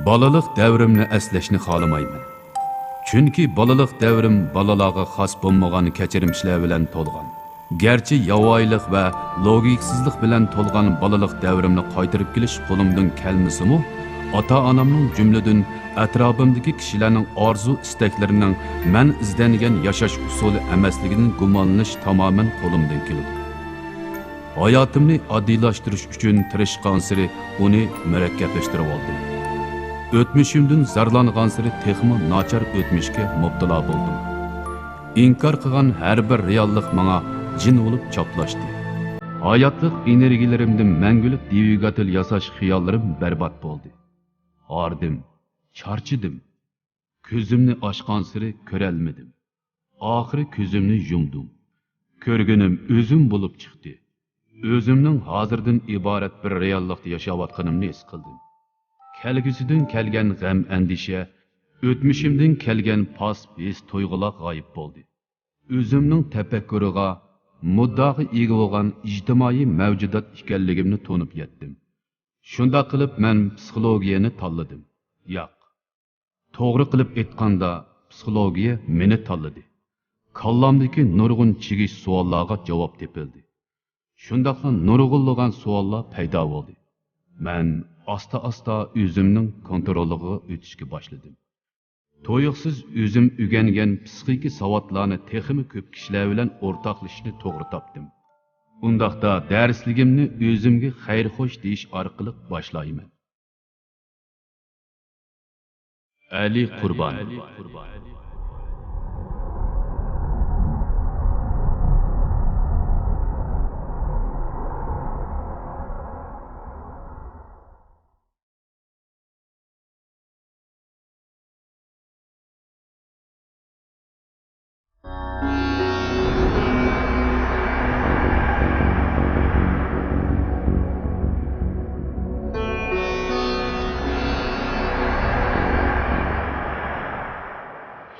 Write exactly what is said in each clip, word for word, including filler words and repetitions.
بالىلىق دەۋرىمنى ئەسلەشنى خالىمايمەن. چۈنكى بالىلىق دەۋرىم بالىلارغا خاس بولمىغان كەچۈرمىشلەر بىلەن تولغان. گەرچە ياۋايىلىق ۋە لوگىكىسىزلىق بىلەن تولغان بالىلىق دەۋرىمنى قايتۇرۇپ كېلىش قولۇمدىن كەلمىسىمۇ، ئاتا-ئانامنىڭ، جۈملىدىن ئەتراپىمدىكى كىشىلەرنىڭ ئارزۇ-ئىستەكلىرىنىڭ مەن ئىزدەنگەن ياشاش ئۇسۇلى ئەمەسلىكىدىن گۇمانلىنىش تامامەن قولۇمدىن كېلىدۇ. ھاياتىمنى ئاددىيلاشتۇرۇش ئۈچۈن تىرىشقانسېرى ئۇنى مۇرەككەپلەشتۈرۈۋالدىم. ئۆتمۈشۈمدىن زارلانغانسېرى تېخىمۇ ناچار ئۆتمۈشكە مۇپتىلا بولدۇم. ئىنكار قىلغان ھەر بىر رېئاللىق ماڭا جىن بولۇپ چاپلاشتى. ھاياتلىق ئېنېرگىيەلىرىمدىن مەڭگۈلۈك دۋىگاتېل ياساش خىياللىرىم بەربات بولدى. ھاردىم، چارچىدىم. كۆزۈمنى ئاچقانسېرى كۆرەلمىدىم. ئاخىرى كۆزۈمنى يۇمدۇم. كۆرگىنىم ئۆزۈم بولۇپ چىقتى. ئۆزۈمنىڭ ھازىردىن ئىبارەت بىر رېئاللىقتا ياشاۋاتقىنىمنى ھېس قىلدىم. كەلگۈسىدىن كەلگەن غەم-ئەندىشە، ئۆتمۈشۈمدىن كەلگەن پاس ھېس-تۇيغۇلار غايىب بولدى. ئۆزۈمنىڭ تەپەككۇرىغا، مۇددىئاغا ئىگە بولغان ئىجتىمائىي مەۋجۇدات ئىكەنلىكىمنى تونۇپ يەتتىم. شۇنداق قىلىپ مەن پسىخولوگىيەنى تاللىدىم. ياق. توغرا قىلىپ ئېيتقاندا، پسىخولوگىيە مېنى تاللىدى. كاللامدىكى نۇرغۇن چىگىش سوئاللارغا جاۋاب تېپىلدى. شۇنداقلا نۇرغۇنلىغان سوئاللار پەيدا بولدى. مەن ئاستا-ئاستا ئۆزۈمنىڭ كونترولىغا ئۆتۈشكە باشلىدىم. تۇيۇقسىز ئۆزۈم ئۆگەنگەن پسىخىكا ساۋاتلارنى تېخىمۇ كۆپ كىشىلەر بىلەن ئورتاقلىشىشنى توغرا تاپتىم. ئۇنداقتا دەرسلىكىمنى ئۆزۈمگە خەير-خوش دېيىش ئارقىلىق باشلايمەن. ئەلى قۇربان.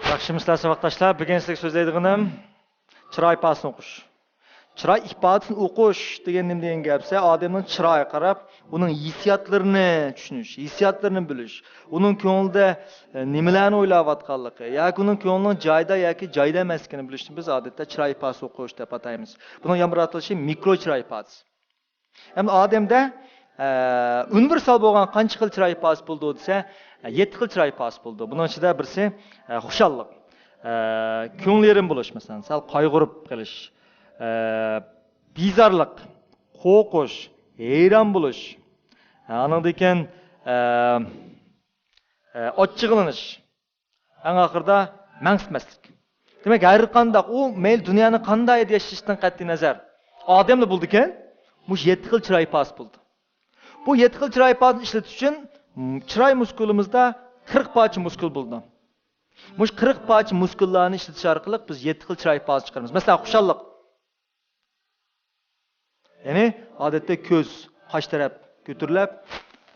ياخشىمۇسىلەر ساۋاقداشلار؟ بۈگۈن سىزگە سۆزلەيدىغىنىم چىراي ئىپادىسىنى ئوقۇش. چىراي ئىپادىسىنى ئوقۇش دېگەن نېمە دېگەن گەپ دېسە، ئادەمنىڭ چىرايىغا قاراپ، ئۇنىڭ ھېسسىياتلىرىنى چۈشىنىش، ھېسسىياتلىرىنى بىلىش، ئۇنىڭ كۆڭلىدە، ئە، نېمىلەرنى ئويلاۋاتقانلىقى ياكى ئۇنىڭ كۆڭلىنىڭ جايىدا ياكى جايدا ئەمەسلىكىنى بىلىشنى بىز ئادەتتە چىراي ئىپادىسى ئوقۇش دەپ ئاتايمىز. بۇنىڭ يامراق ئاتىلىشى مىكرو چىراي ئىپادىسى. ئەمدى ئادەمدە، ئە، ئۇنىۋېرسال بولغان قانچە خىل چىراي ئىپادىسى بولىدۇ دېسە، ئە، يەتتە خىل چىراي ئىپادىسى بولىدۇ. بۇنىڭ ئىچىدە بىرسى، ئە، خۇشاللىق، ئە، كۆڭلى يېرىم بولۇش، مەسىلەن، سەل قايغۇرۇپ قېلىش، ئە، بىزارلىق، قورقۇش، ھەيران بولۇش، ئانىڭدىن كېيىن، ئە، ئە، ئاچچىقلىنىش، ئەڭ ئاخىرىدا مەنسىتمەسلىك. دېمەك، ھەر قانداق، ئۇ مەيلى دۇنيانى قانداق يەردە ياشىشىدىن قەتئىينەزەر، ئادەملا بولىدىكەن، مۇشۇ يەتتە خىل چىراي ئىپادىسى بولىدۇ. بۇ يەتتە خىل چىراي ئىپادىسىنى ئىشلىتىش ئۈچۈن، م، چىراي مۇسكۇلىمىزدا قىرىق پارچە مۇسكۇل بولىدۇ. مۇشۇ قىرىق پارچە مۇسكۇللارنى ئىشلىتىش ئارقىلىق بىز يەتتە خىل چىراي ئىپادىسى چىقىرىمىز. مەسىلەن، خۇشاللىق. يەنى ئادەتتە كۆز، قاش تەرەپ كۆتۈرۈلۈپ،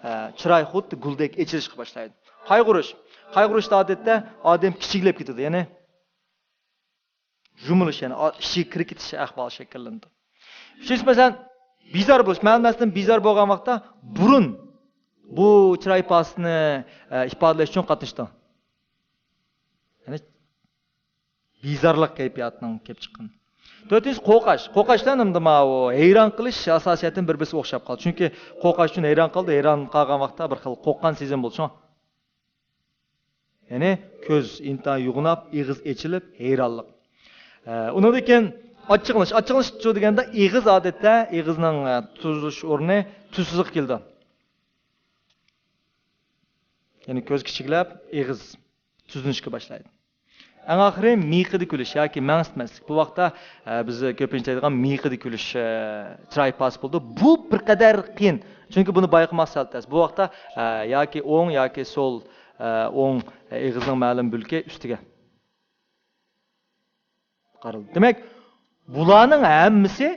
ئە، چىراي خۇددى گۈلدەك ئېچىلىشقا باشلايدۇ. قايغۇرۇش. قايغۇرۇشتا ئادەتتە ئادەم كىچىكلەپ كېتىدۇ. يەنى يۇمۇلۇش، يەنى ئا-، ئىچىگە كىرىپ كېتىش ئەھۋالى شەكىللىنىدۇ. ئۈچىنچىسى، مەسىلەن، بىزار بولۇش. مەلۇم نەرسىدىن بىزار بولغان ۋاقىتتا بۇرۇن بۇ چىراي ئىپادىسىنى، ئە، ئىپادىلەش ئۈچۈن قاتنىشىدۇ. يەنى بىزارلىق كەيپىياتىنىڭ كېلىپ چىققىنى. تۆتىنچىسى، قورقاش. قورقاشتا نېمىدە ماۋۇ ھەيران قېلىش ئاساسىيەتتىن بىر-بىرسىگە ئوخشاپ قالدى. چۈنكى قورقاش ئۈچۈن ھەيران قالدى، ھەيران قالغان ۋاقىتتا بىر خىل قورققان سېزىم بولدى. شۇڭا، يەنى كۆز ئىنتايىن يوغىناپ، ئېغىز ئېچىلىپ، ھەيرانلىق. ئە، ئۇنىڭدىن كېيىن ئاچچىقلىنىش. ئاچچىقلىنىش دېگەندە ئېغىز ئادەتتە ئېغىزنىڭ، ئە، تۈزۈلۈش ئورنى تۈزسىزلىققا كېلىدۇ. يەنى كۆز كىچىكلەپ، ئېغىز تۈزلىنىشكە باشلايدۇ. ئەڭ ئاخىرى مىيىقىدا كۈلۈش ياكى مەنسىتمەسلىك. بۇ ۋاقىتتا، ئە، بىز كۆپىنچە دەيدىغان مىيىقىدا كۈلۈش، ئە، چىراي ئىپادىسى بولىدۇ. بۇ بىر قەدەر قىيىن. چۈنكى بۇنى بايقىماق سەل تەس. بۇ ۋاقىتتا، ئە، ياكى ئوڭ ياكى سول، ئە، ئوڭ، ئە، ئېغىزنىڭ مەلۇم بۆلىكى ئۈستىگە قارىلىدۇ. دېمەك، بۇلارنىڭ ھەممىسى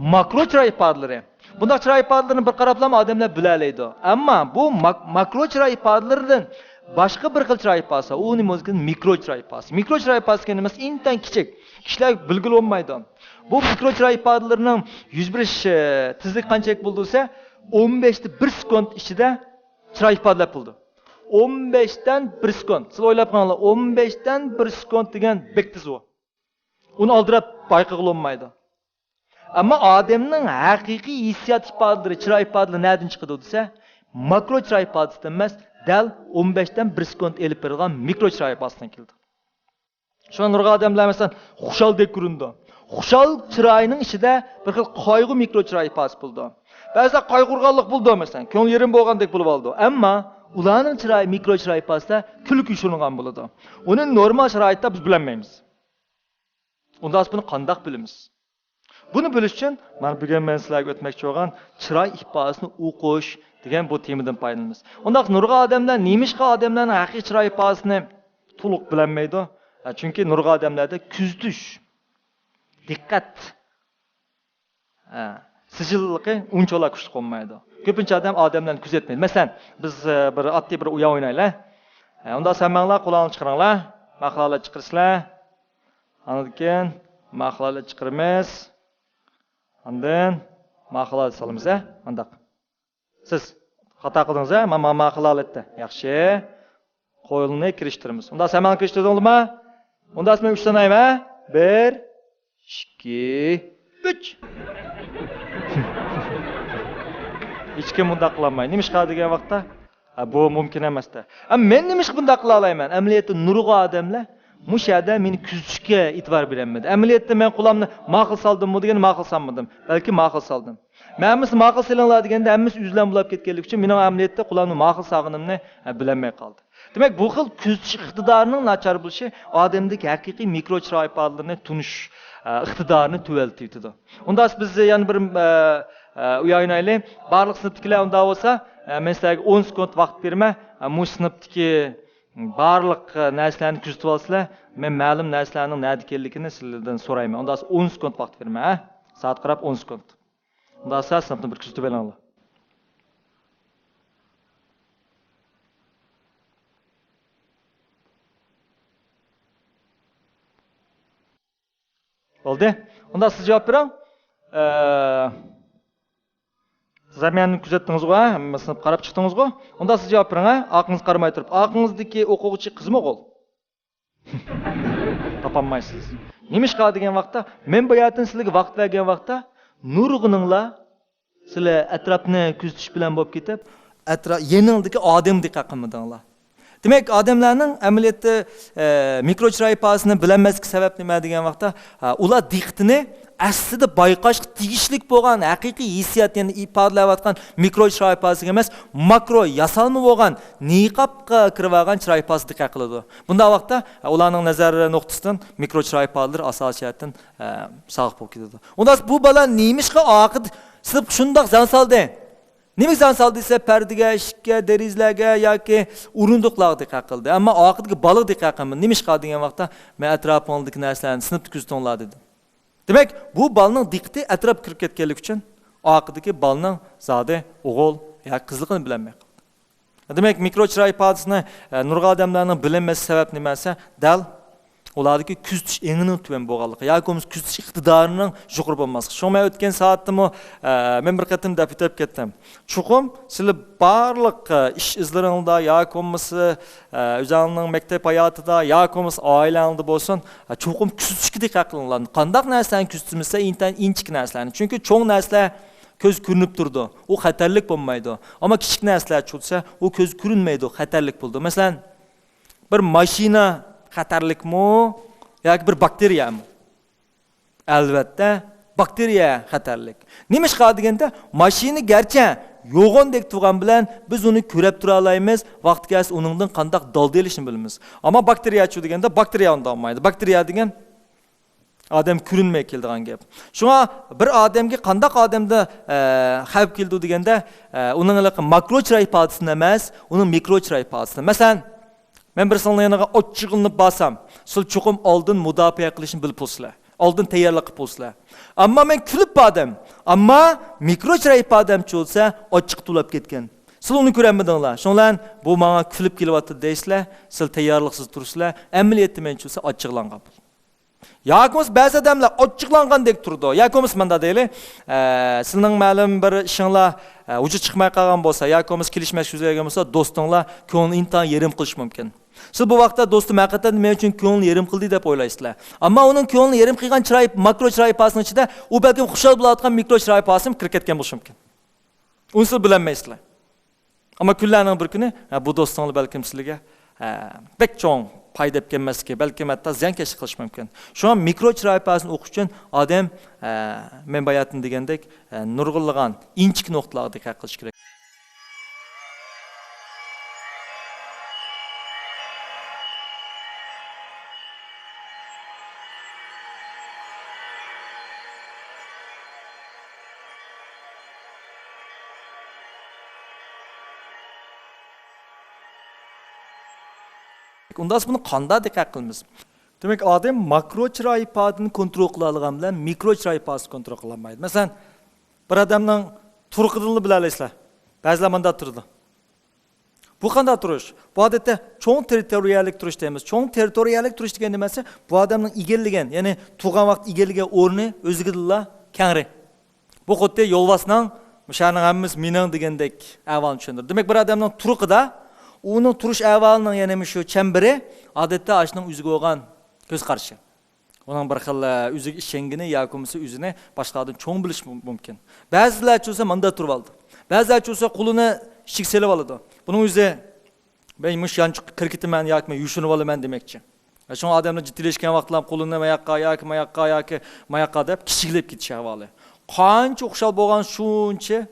ماكرو چىراي ئىپادىلىرى. بۇنداق چىراي ئىپادىلىرىنى بىر قاراپلا ئادەملەر بىلەلەيدۇ. ئەمما بۇ ماك-، ماكرو چىراي ئىپادىلىرىدىن باشقا بىر خىل چىراي ئىپادىسى، ئۇ نېمە بولسا مىكرو چىراي ئىپادىسى. مىكرو چىراي ئىپادىسى دېگەن نېمىسى ئىنتايىن كىچىك. كىشىلەر بىلگىلى بولمايدۇ. بۇ مىكرو چىراي ئىپادىلىرىنىڭ يۈز بېرىش، ئە، تېزلىكى قانچىلىك بولىدۇ دېسە، ئون بەشتە بىر سېكۇنت ئىچىدە چىراي ئىپادىلەپ بولىدۇ. ئون بەشتىن بىر سېكۇنت. سىز ئويلاپ قاراڭلار، ئون بەشتىن بىر سېكۇنت دېگەن بەك تېز ئۇ. ئۇنى ئالدىراپ بايقىغىلى بولمايدۇ. ئەمما ئادەمنىڭ ھەقىقىي ھېسسىيات ئىپادىلىرى، چىراي ئىپادىلىرى نەدىن چىقىدۇ دېسە، ماكرو چىراي ئىپادىسىدىن ئەمەس، دەل ئون بەشتىن بىر سېكۇنت ئېلىپ بېرىدىغان مىكرو چىراي ئىپادىسىدىن كېلىدۇ. شۇڭا نۇرغۇن ئادەملەر، مەسىلەن، خۇشالدەك كۆرۈنىدۇ. خۇشال چىراينىڭ ئىچىدە بىر خىل قايغۇ مىكرو چىراي ئىپادىسى بولىدۇ. بەزىلەر قايغۇرغانلىق بولىدۇ، مەسىلەن، كۆڭلى يېرىم بولغاندەك بولۇپ ئالىدۇ. ئەمما ئۇلارنىڭ چىرايى، مىكرو چىراي ئىپادىسىدە كۈلكە يوشۇرۇنغان بولىدۇ. ئۇنى نورمال شارائىتتا بىز بىلەلمەيمىز. ئۇندا بىز بۇنى قانداق بىلىمىز؟ بۇنى بىلىش ئۈچۈن مانا بۈگۈن مەن سىلەرگە ئۆتمەكچى بولغان چىراي ئىپادىسىنى ئوقۇش دېگەن بۇ تېمىدىن پايدىلىنىمىز. ئۇنداق نۇرغۇن ئادەملەر، نېمىشقا ئادەملەرنىڭ ھەقىقىي چىراي ئىپادىسىنى تولۇق بىلەلمەيدۇ؟ ھە، چۈنكى نۇرغۇن ئادەملەردە كۆزىتىش، دىققەت، ھە، سىجىللىقى ئۇنچىۋالا كۈچلۈك بولمايدۇ. كۆپىنچە ئادەم ئادەملەرنى كۆزەتمەيدۇ. مەسىلەن، بىز، ئە، بىر ئاددىي بىر ئويۇن ئوينايلى. ھە، ئۇنداق سەن ماڭلار، قولۇڭلارنى چىقىرىڭلار. ماقالە چىقىرىسىلەر. ئاندىن كېيىن ماقالە چىقىرىمىز. ئاندىن ماقالە سالىمىز، ھە؟ ئانداق. سىز خاتا قىلدىڭىز، ھە؟ ما-، ما-، ماقالە ھالەتتە. ياخشى. قولنى كىرىشتۈرىمىز. ئۇنداق سەن ماڭا كىرىشتۈردۈڭلىما؟ ئۇنداق مەن ئۈچ سانايمەن، ھە؟ بىر، ئىككى، ئۈچ. ھېچكىم مۇنداق قىلالمايدۇ. نېمىشقا دېگەن ۋاقىتتا، ھە، بۇ مۇمكىن ئەمەس-دە. ئەمما مەن نېمىشقا بۇنداق قىلالايمەن؟ ئەمەلىيەتتە نۇرغۇن ئادەملەر مۇشۇ يەردە مېنى كۆزىتىشكە ئېتىبار بېرەلمىدى. ئەمەلىيەتتە مەن قولۇمنى ماقۇل سالدىممۇ دېگەندە ماقۇل سالمىدىم. بەلكى ماقۇل سالدىم. مەن ھەممىسى ماقۇل سېلىڭلار دېگەندە ھەممىسى ئۆزلەرنى بۇلاپ كەتكەنلىكى ئۈچۈن مېنىڭ ئەمەلىيەتتە قولۇمنى ماقۇل سالغىنىمنى، ھە، بىلەلمەي قالدى. دېمەك، بۇ خىل كۆزىتىش ئىقتىدارىنىڭ ناچار بولۇشى ئادەمدىكى ھەقىقىي مىكرو چىراي ئىپادىلىرىنى تونۇش، ئە، ئىقتىدارىنى تۆۋەنلىتىۋېتىدۇ. ئۇنداق بىز يەنە بىر، ئە، ئە، ئويۇن ئوينايلى. بارلىق سىنىپتىكىلەر ئۇنداق بولسا، ئە، مەن سىلەرگە ئون سېكۇنت ۋاقىت بېرىمەن. ئە، مۇشۇ سىنىپتىكى بارلىق، ئە، نەرسىلەرنى كۆزىتىپ ئالسىلەر. مەن مەلۇم نەرسىلەرنىڭ نەدە ئىكەنلىكىنى سىلەردىن سورايمەن. ئۇنداق بولسا ئون سېكۇنت ۋاقىت بېرىمەن، ھە؟ سائەتكە قاراپ ئون سېكۇنت. ئۇنداق بولسا سىنىپنى بىر كۆزىتىپ ئېلىڭلار. بولدى. ئۇنداق سىز جاۋاب بېرىڭ. ئە، زاماننى كۆزەتتىڭىزغۇ، ھە؟ ھەممە سىنىپ قاراپ چىقتىڭىزغۇ. ئۇنداق سىز جاۋاب بېرىڭ، ھە؟ ئارقىڭىزغا قارىماي تۇرۇپ. ئارقىڭىزدىكى ئوقۇغۇچى قىزمۇ ئوغۇل؟ تاپالمايسىز. نېمىشقا دېگەن ۋاقىتتا، مەن بۇ يەردىن سىلەرگە ۋاقىت بەرگەن ۋاقىتتا، نۇرغۇنۇڭلار سىلەر ئەتراپنى كۆزىتىش بىلەن بولۇپ كېتىپ، ئەترا-، يېنىڭدىكى ئادەمگە دىققەت قىلمىدىڭلار. دېمەك، ئادەملەرنىڭ ئەمەلىيەتتە، ئە، مىكرو چىراي ئىپادىسىنى بىلەلمەسلىكى سەۋەب نېمە دېگەن ۋاقىتتا، ئە، ئۇلار دىققىتىنى ئەسلىدە بايقاشقا تېگىشلىك بولغان ھەقىقىي ھېسسىيات، يەنى ئىپادىلەۋاتقان مىكرو چىراي ئىپادىسىگە ئەمەس، ماكرو ياسالما بولغان نىقابقا كىرىۋالغان چىراي ئىپادىسىگە دىققەت قىلىدۇ. بۇنداق ۋاقىتتا، ئە، ئۇلارنىڭ نەزەر نۇقتىسىدىن مىكرو چىراي ئىپادىلىرى ئاساسىي جەھەتتىن، ئە، ساغلىق بولۇپ كېتىدۇ. ئۇنداق بۇ بالا نېمىشقا ئارقىدا سىنىپقا شۇنداق زەن سالدى؟ نېمىگە زەن سالدى دېسە، پەردىگە، ئىشىككە، دېرىزىلەرگە ياكى ئورۇندۇقلارغا دىققەت قىلدى. ئەمما ئارقىدىكى بالىغا دىققەت قىلمىدى. نېمىشقا دېگەن ۋاقىتتا، مەن ئەتراپىڭدىكى نەرسىلەرنى سىنىپتا كۆزىتىڭلار دېدى. دېمەك، بۇ بالىنىڭ دىققىتى ئەتراپقا كىرىپ كەتكەنلىكى ئۈچۈن، ئارقىدىكى بالىنىڭ زادى ئوغۇل ياكى قىزلىقىنى بىلەلمەي قالدى. دېمەك، مىكرو چىراي ئىپادىسىنى، ئە، نۇرغۇن ئادەملەرنىڭ بىلەلمەس سەۋەب نېمە دېسە، دەل ئۇلاردىكى كۆزىتىش ئېڭىنىڭ تۆۋەن بولغانلىقى ياكى بولمىسا كۆزىتىش ئىقتىدارىنىڭ يۇقىرى بولماسلىقى. شۇڭا مەن ئۆتكەن سائەتتىمۇ، ئە، مەن بىر قېتىم دەپ ئۆتۈپ كەتتىم. چوقۇم سىلەر بارلىق، ئە، ئىش ئىزلىرىڭلاردا ياكى بولمىسا، ئە، ئۆزۈڭلارنىڭ مەكتەپ ھاياتىدا ياكى بولمىسا ئائىلەڭلاردا بولسۇن، ئە، چوقۇم كۆزىتىشكە دىققەت قىلىڭلار. قانداق نەرسىلەرنى كۆزىتىمىز دېسە، ئىنتايىن ئىنچىكە نەرسىلەرنى. چۈنكى چوڭ نەرسىلەر كۆز كۆرۈنۈپ تۇرىدۇ. ئۇ خەتەرلىك بولمايدۇ. ئەمما كىچىك نەرسىلەر چۈشسە، ئۇ كۆز كۆرۈنمەيدۇ، خەتەرلىك بولىدۇ. مەسىلەن، بىر ماشىنا خەتەرلىكمۇ ياكى بىر باكتېرىيەمۇ؟ ئەلۋەتتە، باكتېرىيە خەتەرلىك. نېمىشقا دېگەندە، ماشىنا گەرچە يوغاندەك تۇرغان بىلەن بىز ئۇنى كۆرۈپ تۇرالايمىز، ۋاقتى كەلسە ئۇنىڭدىن قانداق دالدا ئېلىشنى بىلىمىز. ئەمما باكتېرىيەچۇ دېگەندە، باكتېرىيە ئۇنداق بولمايدۇ. باكتېرىيە دېگەن ئادەم كۆرۈنمەي كېلىدىغان گەپ. شۇڭا بىر ئادەمگە قانداق ئادەمدە، ئە، خەۋپ كېلىدۇ دېگەندە، ئە، ئۇنىڭ ھېلىقى ماكرو چىراي ئىپادىسىنى ئەمەس، ئۇنىڭ مىكرو چىراي ئىپادىسىنى. مەسىلەن، مەن بىرسىڭلارنىڭ يېنىغا ئاچچىقلىنىپ بارسام، سىلەر چوقۇم ئالدىن مۇداپىئە قىلىشنى بىلىپ بولىسىلەر. ئالدىن تەييارلىق قىلىپ بولىسىلەر. ئەمما مەن كۈلۈپ باردىم. ئەمما مىكرو چىراي ئىپادەمچۇ دېسە، ئاچچىقى توۋلاپ كەتكەن. سىلەر ئۇنى كۆرەلمىدىڭلار. شۇنىڭ بىلەن بۇ ماڭا كۈلۈپ كېلىۋاتىدۇ دەيسىلەر، سىلەر تەييارلىقسىز تۇرىسىلەر. ئەمەلىيەتتە مەنچۇ دېسە ئاچچىقلانغان. ياكى بولمىسا بەزى ئادەملەر ئاچچىقلانغاندەك تۇرىدۇ. ياكى بولمىسا مۇنداق دەيلى، ئە، سىلىنىڭ مەلۇم بىر ئىشىڭلار، ئە، ۋۇجۇدقا چىقماي قالغان بولسا، ياكى بولمىسا كېلىشمەسلىك يۈز بەرگەن بولسا، دوستۇڭلار كۆڭلىنى ئىنتايىن يېرىم قىلىشى مۇمكىن. سىز بۇ ۋاقىتتا دوستۇم ھەقىقەتەن مېنىڭ ئۈچۈن كۆڭلىنى يېرىم قىلدى دەپ ئويلايسىلەر. ئەمما ئۇنىڭ كۆڭلىنى يېرىم قىلغان چىراي، ماكرو چىراي ئىپادىسىنىڭ ئىچىدە ئۇ بەلكىم خۇشال بولۇۋاتقان مىكرو چىراي ئىپادىسىمۇ كىرىپ كەتكەن بولۇشى مۇمكىن. ئۇنى سىز بىلەلمەيسىلەر. ئەمما كۈنلەرنىڭ بىر كۈنى، ھە، بۇ دوستۇڭلار بەلكىم سىلىگە، ھە، بەك چوڭ پايدا ئەپ كەلمەسلىكى، بەلكىم ھەتتا زىيانكەشلىك قىلىشى مۇمكىن. شۇڭا مىكرو چىراي ئىپادىسىنى ئوقۇش ئۈچۈن ئادەم، ھە، مەن باياتىن دېگەندەك، ھە، نۇرغۇنلىغان ئىنچىكە نۇقتىلارغا دىققەت قىلىشى كېرەك. ئۇنداق بۇنى قانداق دىققەت قىلىمىز؟ دېمەك، ئادەم ماكرو چىراي ئىپادىنى كونترول قىلالىغان بىلەن مىكرو چىراي ئىپادىسىنى كونترول قىلالمايدۇ. مەسىلەن، بىر ئادەمنىڭ تۇرقىدىنلا بىلەلەيسىلەر. بەزىلەر مۇنداق تۇرىدۇ. بۇ قانداق تۇرۇش؟ بۇ ئادەتتە چوڭ تېررىتورىيەلىك تۇرۇش دەيمىز. چوڭ تېررىتورىيەلىك تۇرۇش دېگەن نېمە دېسە، بۇ ئادەمنىڭ ئىگىلىگەن، يەنى تۇغقان ۋاقىت ئىگىلىگەن ئورنى ئۆزىگىدىنلا كەڭرى. بۇ خۇددى يولۋاسنىڭ، مۇشۇلارنىڭ ھەممىسى مېنىڭ دېگەندەك ئەھۋالنى چۈشەندۈرىدۇ. دېمەك، بىر ئادەمنىڭ تۇرقىدا، ئۇنىڭ تۇرۇش ئەھۋالىنىڭ يەنە مۇشۇ چەمبىرى، ئادەتتە ئاشۇنىڭ ئۆزىگە بولغان كۆز قارىشى. ئۇنىڭ بىر خىل، ئە، ئۆزىگە ئىشەنگىنى ياكى بولمىسا ئۆزىنى باشقىلاردىن چوڭ بىلىشى مۇ-، مۇمكىن. بەزىلەرچە بولسا مۇنداق تۇرۇۋالىدۇ. بەزىلەرچە بولسا قولىنى ئىچىگە سېلىۋالىدۇ. بۇنىڭ ئۆزى، مەن مۇشۇ يانچۇققا كىرىپ كېتىمەن ياكى مەن يوشۇرۇنۇۋالىمەن دېمەكچى. شۇڭا ئادەملەر جىددىيلەشكەن ۋاقىتلار قولىنى ماياققا ياكى ماياققا ياكى ماياققا دەپ كىچىكلەپ كېتىش ئەھۋالى. قانچە خۇشال بولغان شۇنچە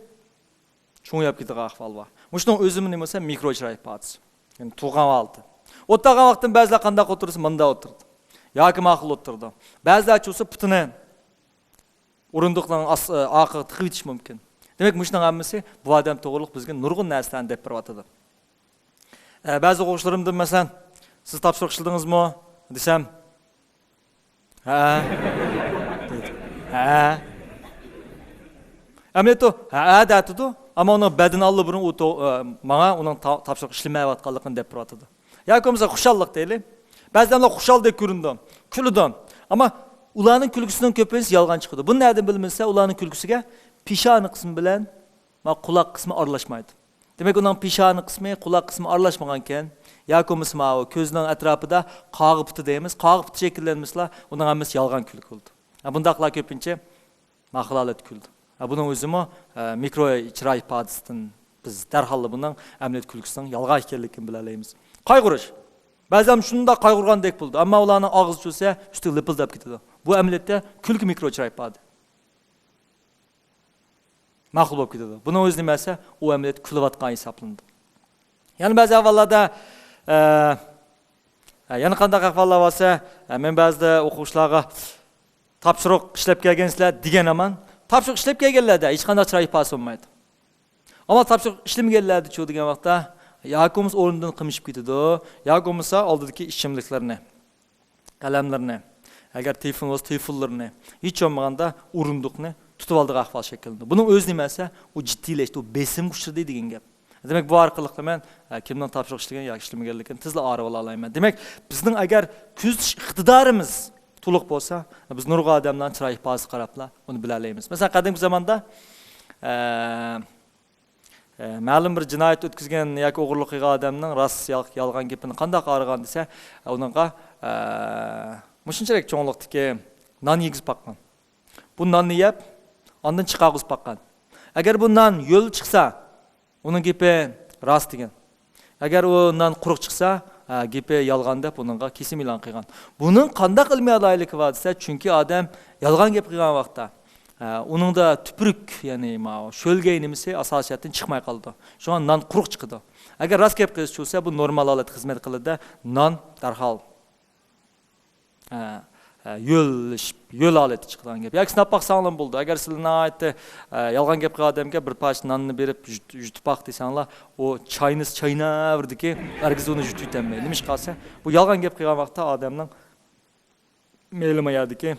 چوڭىيىپ كېتىدىغان ئەھۋال بار. مۇشۇنىڭ ئۆزىمۇ نېمە دېسە مىكرو چىراي ئىپادىسى. يەنى تۇغقان ھالىتى. ئولتۇرغان ۋاقتىم بەزىلەر قانداق ئولتۇرسا مۇنداق ئولتۇرىدۇ. ياكى ماقۇل ئولتۇرىدۇ. بەزىلەرچە بولسا پۇتىنى ئورۇندۇقنىڭ ئاس-، ئارقىغا تىقىۋېتىشى مۇمكىن. دېمەك، مۇشۇنىڭ ھەممىسى بۇ ئادەم توغرۇلۇق بىزگە نۇرغۇن نەرسىلەرنى دەپ بېرىۋاتىدۇ. ئە، بەزى ئوقۇغۇچىلىرىمدىن مەسىلەن، سىز تاپشۇرۇق ئىشلىدىڭىزمۇ؟ دېسەم، ھە. دەيدۇ. ھە. ئەمەلىيەتتە ئۇ ھە دەتىدۇ، ئەمما ئۇنىڭ بەدىنى ئاللىبۇرۇن ئۇ تو-، ئە، ماڭا ئۇنىڭ تا-، تاپشۇرۇق ئىشلىمەيۋاتقانلىقىنى دەپ تۇرۇۋاتىدۇ. ياكى بولمىسا خۇشاللىق دەيلى. بەزى ئادەملەر خۇشالدەك كۆرۈنىدۇ، كۈلىدۇ. ئەمما ئۇلارنىڭ كۈلكىسىنىڭ كۆپىنچىسى يالغان چىقىدۇ. بۇنى نەدىن بىلىمىز دېسە، ئۇلارنىڭ كۈلكىسىگە پېشانە قىسمى بىلەن ما قۇلاق قىسمى ئارىلاشمايدۇ. دېمەك، ئۇنىڭ پېشانە قىسمى، قۇلاق قىسمى ئارىلاشمىغانكەن، ياكى بولمىسا ماۋۇ كۆزنىڭ ئەتراپىدا قاغا پۇتى دەيمىز، قاغا پۇتى شەكىللەنمىسىلا، ئۇنىڭ ھەممىسى يالغان كۈلكە بولىدۇ. ھە، بۇنداقلار كۆپىنچە ماقۇل ھالەتتە كۈلىدۇ. ھە، بۇنىڭ ئۆزىمۇ، ھە، مىكرو چىراي ئىپادىسىدىن بىز دەرھاللا بۇنىڭ ئەمەلىيەت كۈلكىسىنىڭ يالغان ئىكەنلىكىنى بىلەلەيمىز. قايغۇرۇش. بەزىدە شۇنداق قايغۇرغاندەك بولىدۇ، ئەمما ئۇلارنىڭ ئاغزى چۈشسە، ئۈستىگە لىپىلداپ كېتىدۇ. بۇ ئەمەلىيەتتە كۈلكە مىكرو چىراي ئىپادە. ماقۇل بولۇپ كېتىدۇ. بۇنىڭ ئۆزى نېمە دېسە، ئۇ ئەمەلىيەتتە كۈلۈۋاتقان ھېسابلىنىدۇ. يەنە بەزى ئەھۋاللاردا، ئە، ئە، يەنە قانداق ئەھۋاللار بولسا، ئە، مەن بەزىدە ئوقۇغۇچىلارغا تاپشۇرۇق ئىشلەپ كەلگەنسىلەر دېگەن ھامان، تاپشۇرۇق ئىشلەپ كەلگەنلەردە ھېچقانداق چىراي ئىپادىسى بولمايدۇ. ئەمما تاپشۇرۇق ئىشلىمىگەنلەردىچۇ دېگەن ۋاقىتتا، ياكى بولمىسا ئورنىدىن قىمىشىپ كېتىدۇ، ياكى بولمىسا ئالدىدىكى ئىچىملىكلىرىنى، قەلەملىرىنى، ئەگەر تېلېفون بولسا تېلېفونلىرىنى، ھېچ بولمىغاندا ئورۇندۇقنى تۇتۇۋالىدىغان ئەھۋال شەكىللىنىدۇ. بۇنىڭ ئۆزى نېمە دېسە، ئۇ جىددىيلەشتى، ئۇ بېسىمغا ئۇچرىدى دېگەن گەپ. دېمەك، بۇ ئارقىلىقلا مەن، ئە، كىمنىڭ تاپشۇرۇق ئىشلىگەن ياكى ئىشلىمىگەنلىكىنى تېزلا ئايرىۋالالايمەن. دېمەك، بىزنىڭ ئەگەر كۆزىتىش ئىقتىدارىمىز تولۇق بولسا، بىز نۇرغۇن ئادەملەرنىڭ چىراي ئىپادىسىگە قاراپلا ئۇنى بىلەلەيمىز. مەسىلەن، قەدىمكى زاماندا، ئە، ئە، مەلۇم بىر جىنايەت ئۆتكۈزگەن ياكى ئوغرىلىق قىلغان ئادەمنىڭ راست يال-، يالغان گېپىنى قانداق ئايرىغان دېسە، ئۇنىڭغا، ئە، مۇشۇنچىلىك چوڭلۇقتىكى نان يېگۈزۈپ باققان. بۇ ناننى يەپ، ئاندىن چىقارغۇزۇپ باققان. ئەگەر بۇ نان يۆل چىقسا، ئۇنىڭ گېپى راست دېگەن. ئەگەر ئۇ نان قۇرۇق چىقسا، ھە، گېپى يالغان دەپ ئۇنىڭغا كېسىم ئېلان قىلغان. بۇنىڭ قانداق ئىلمىي ئالاھىدىلىكى بار دېسە، چۈنكى ئادەم يالغان گەپ قىلغان ۋاقىتتا، ھە، ئۇنىڭدا تۈپرۈك، يەنى ماۋۇ شۆلگەي نېمىسى ئاساسىي جەھەتتىن چىقماي قالىدۇ. شۇڭا نان قۇرۇق چىقىدۇ. ئەگەر راست گەپ قىلسا، بۇ نورمال ھالەتتە خىزمەت قىلىدۇ، نان دەرھال، ھە، ھە، يۆلىشىپ، يۆل ھالەتتە چىقىدىغان گەپ. ياكى سىناپ باقساڭلارمۇ بولىدۇ. ئەگەر سىلەر ناھايىتى، ئە، يالغان گەپ قىلغان ئادەمگە بىر پارچە ناننى بېرىپ يۇت-، يۇتۇپ باق دېسەڭلار، ئۇ چاينىسى چايناۋېرىدىكى، ھەرگىز ئۇنى يۇتۇۋېتەلمەيدۇ. نېمىشقا دېسە، بۇ يالغان گەپ قىلغان ۋاقىتتا ئادەمنىڭ مېلىما يەردىكى،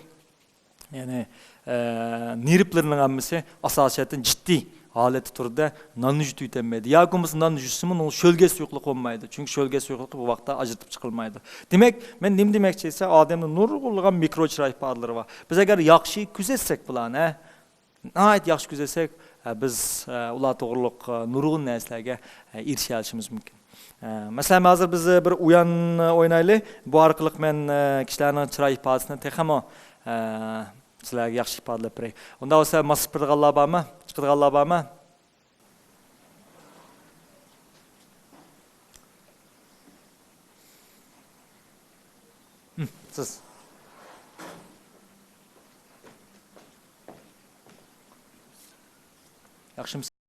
يەنى، ئە، نېرۋىلىرىنىڭ ھەممىسى ئاساسىي جەھەتتىن جىددىي ھالەتتە تۇرىدۇ، ناننى يۇتۇۋېتەلمەيدۇ. ياكى بولمىسا ناننى يۇتسىمۇ، ئۇنىڭ شۆلگە سۇيۇقلۇقى بولمايدۇ. چۈنكى شۆلگە سۇيۇقلۇقى بۇ ۋاقىتتا ئاجرىتىپ چىقىلمايدۇ. دېمەك، مەن نېمە دېمەكچى دېسە، ئادەمدە نۇرغۇنلىغان مىكرو چىراي ئىپادىلىرى بار. بىز ئەگەر ياخشى كۆزەتسەك بۇلارنى، ناھايىتى ياخشى كۆزەتسەك، بىز ئۇلار توغرۇلۇق نۇرغۇن نەرسىلەرگە ئېرىشەلىشىمىز مۇمكىن. مەسىلەن، ھازىر بىز بىر ئۇيان ئوينايلى. بۇ ئارقىلىق مەن كىشىلەرنىڭ چىراي ئىپادىسىنى تېخىمۇ سىلەرگە ياخشى ئىپادىلەپ بېرەي. ئۇنداق بولسا، ماس سىپىرىدىغانلار بارمۇ؟ چىقىدىغانلار بارمۇ؟ ھىم، سىز. ياخشىمۇ؟